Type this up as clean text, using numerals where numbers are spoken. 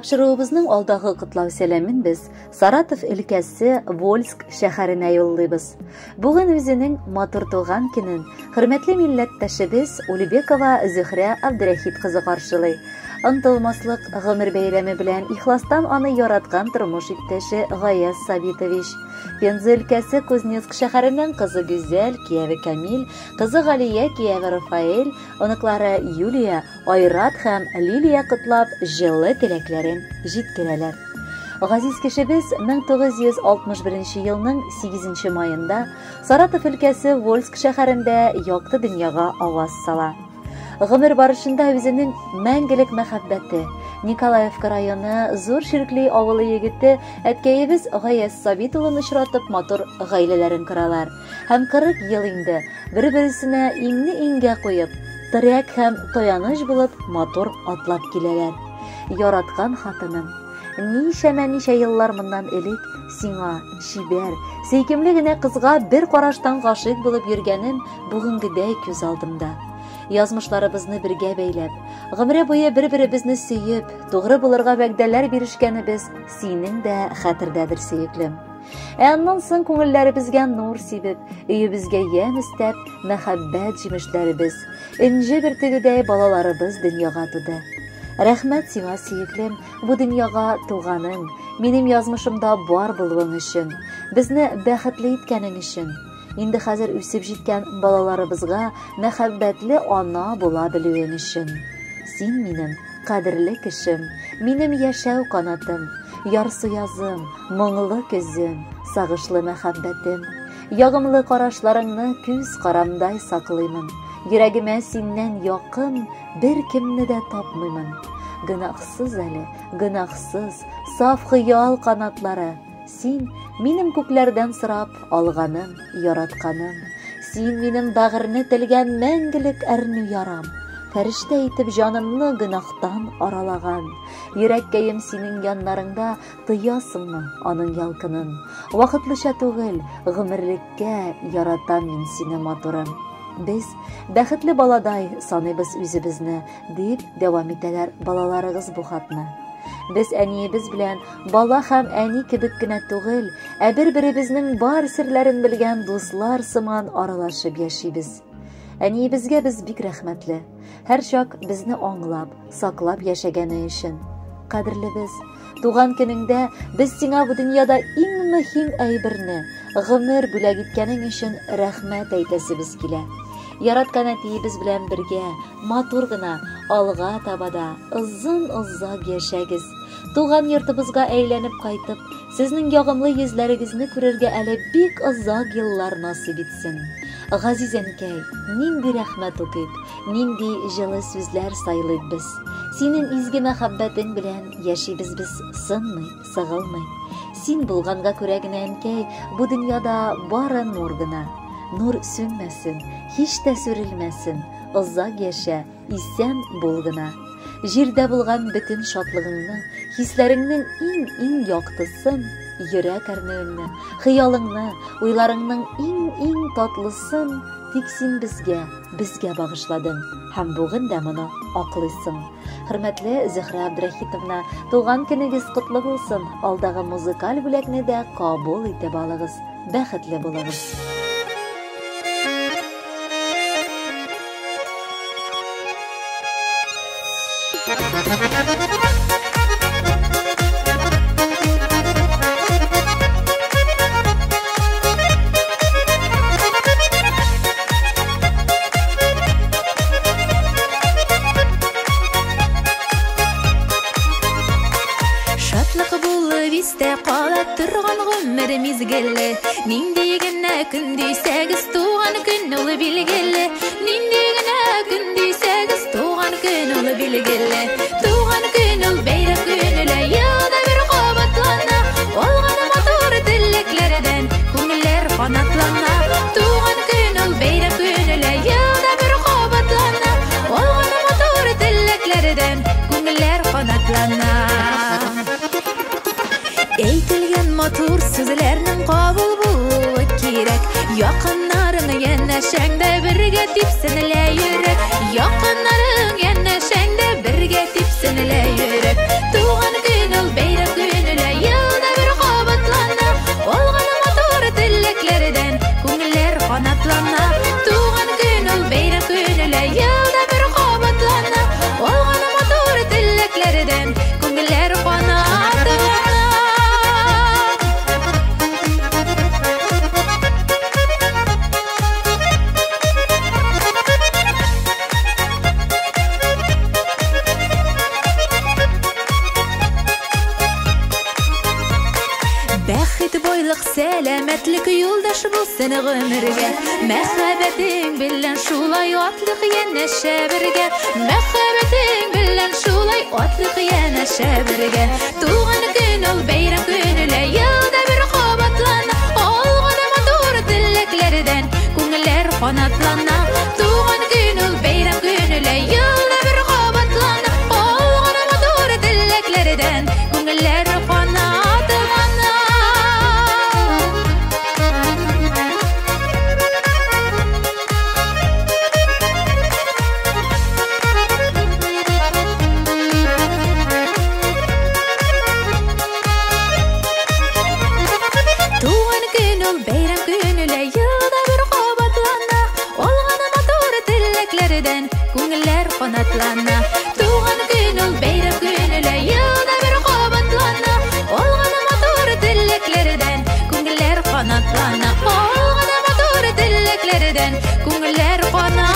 Тапшыруыбызның алдагы котлау сәламен без Саратов өлкәсе Вольск шәһәренә юллыйбыз. Бүген үзенең матур туган көнен хөрмәтле милләттәшебез Улибекова Зөһрә Абдрәхит кызы каршылый. Онтылмаслык гомер бәйрәме белән ихластан аны яраткан тормыш иптәше Гаяз Сабитович, Пенза өлкәсе Кузнецк шәһәреннән кызы Гүзәл, кияве Камил, кызы Галия, кияве Рафаэль, оныклары Юлия, Айрат һәм Лилия котлап, җылы теләкләрен җиткерәләр. Газиз кешебез 1961 елның 8 маенда Саратов өлкәсе Вольск шәһәрендә якты дөньяга аваз сала. Гомер барышында үзенең мәңгелек мәхәббәте, Николаевка районы Зур Ширкли авылы егете әткәебез Гаяз Сабит улын очратып матур гаиләләрен коралар. Һәм 40 ел инде бер-берсенә иңне иңгә куеп, терәк һәм таяныч булып матур атлап киләләр. Яраткан хатыным, ничәмә-ничә еллар моннан элек сиңа, чибәр, сөйкемле генә кызга бер караштан гашыйк булып йөргәнем бүгенгедәй күз алдымда. Язмышларыбызны бергә бәйләп, гомере буе бер-беребезне сөеп, тугры булырга вәгъдәләр бирешкәнебез синең дә хәтердәдер, сөеклем. Ә аннан соң күңелләребезгә нур сибеп, өебезгә ямь өстәп, мәхәббәт җимешләребез, энҗе бөртегедәй балаларыбыз дөньяга туды. Рәхмәт сиңа, сөеклем, бу дөньяга туганың, минем язмышымда бар булуың өчен, безне бәхетле иткәнең өчен. Инде хәзер үсеп җиткән балаларыбызга мәхәббәтле ана була белүең өчен. Син минем кадерле кешем, минем яшәү канатым, ярсу язым, моңлы көзем, сагышлы мәхәббәтем. Ягымлы карашларыңны күз карамдай саклыймын. Йөрәгемә синнән якын бер кемне дә тапмыймын. Гөнаһсыз әле, гөнаһсыз, саф хыял канатлары. Син минем күкләрдән сорап алганым, яратканым. Син минем бәгырьне телгән мәңгелек әрнү ярам. Фәрештә итеп җанымны гөнаһтан аралаган. Йөрәккәем синең яннарыңда тоясыңмы аның ялкынын? Вакытлыча түгел, гомерлеккә яратам мин сине, матурым. Без бәхетле баладай саныйбыз үзебезне, дип дәвам итәләр балаларыгыз бу хатны. Без әниебез белән бала һәм әни кебек кенә түгел, ә бер-беребезнең бар серләрен белгән дуслар сыман аралашып яшибез. Әниебезгә без бик рәхмәтле. Һәрчак безне аңлап, саклап яшәгәне өчен. Кадерлебез, туган көнеңдә без сиңа бу дөньяда иң мөһим әйберне, гомер бүләк иткәнең өчен рәхмәт әйтәсебез килә. Яраткан әтиебез белән бергә матур гына алга таба да озын-озак яшәгез. Туган йортыбызга әйләнеп кайтып, сезнең ягымлы йөзләрегезне күрергә әле бик озак еллар насыйп итсен. Газиз әнкәй, нинди рәхмәт укыйк, нинди җылы сүзләр сайлыйк без. Синең изге мәхәббәтең белән яшибез без сынмый, сыгылмый. Син булганга күрә генә, әнкәй, бу дөньяда бары нур гына. Нур сүнмәсен, һич тә сүрелмәсен, озак яшә, исән бул гына. Җирдә булган бөтен шатлыгыңны, хисләреңнең иң-иң яктысын, йөрәк әрнүеңне, хыялыңны, уйларыңның иң-иң татлысын тик син безгә, безгә багышладың һәм бүген дә моны аклыйсың. Хөрмәтле Зөһрә Абдрахитовна, туган көнегез котлы булсын, алдагы музыкаль бүләкне дә кабул итеп алыгыз. Бәхетле булыгыз. Шатлык булып истә кала торган гомер мизгеле. Нинди генә көн дисәгез, туган көн ул билгеле. Нинди генә көн дисәгез, туган көн ул билгеле. Туган көн ул бәйрәм көне лә, елда бер кабатлана. Алган матур теләкләрдән күңелләр канатлана. Туган көн ул бәйрәм көне лә, елда бер кабатлана. Алган матур теләкләрдән күңелләр канатлана. Әйтелгән матур сүзләрнең кабул булуы кирәк. Якыннарың янәшәңдә бергә типсен лә йөрәк. Якыннарың янәшәңдә бергә типсен лә йөрәк. Туган Юлдаш булсын гомергә. Мәхәббәтең белән шулай атлык янәшә бергә. Мәхәббәтең белән шулай атлык янәшә бергә. Туган көн ул бәйрәм көне лә елда бер кабатлана. Алган матур теләкләрдән күңелләр канатлана. Туган көн ул бәйрәм көне лә елда бер кабатлана. Алган матур теләкләрдән күңелләр канатлана. Туган көн ул бәйрәм көне лә елда бер кабатлана. Алган матур теләкләрдән күңелләр канатлана. Туган көн ул бәйрәм көне лә елда бер кабатлана. Алган матур теләкләрдән күңелләр канатлана. Алган матур теләкләрдән күңелләр канатлана.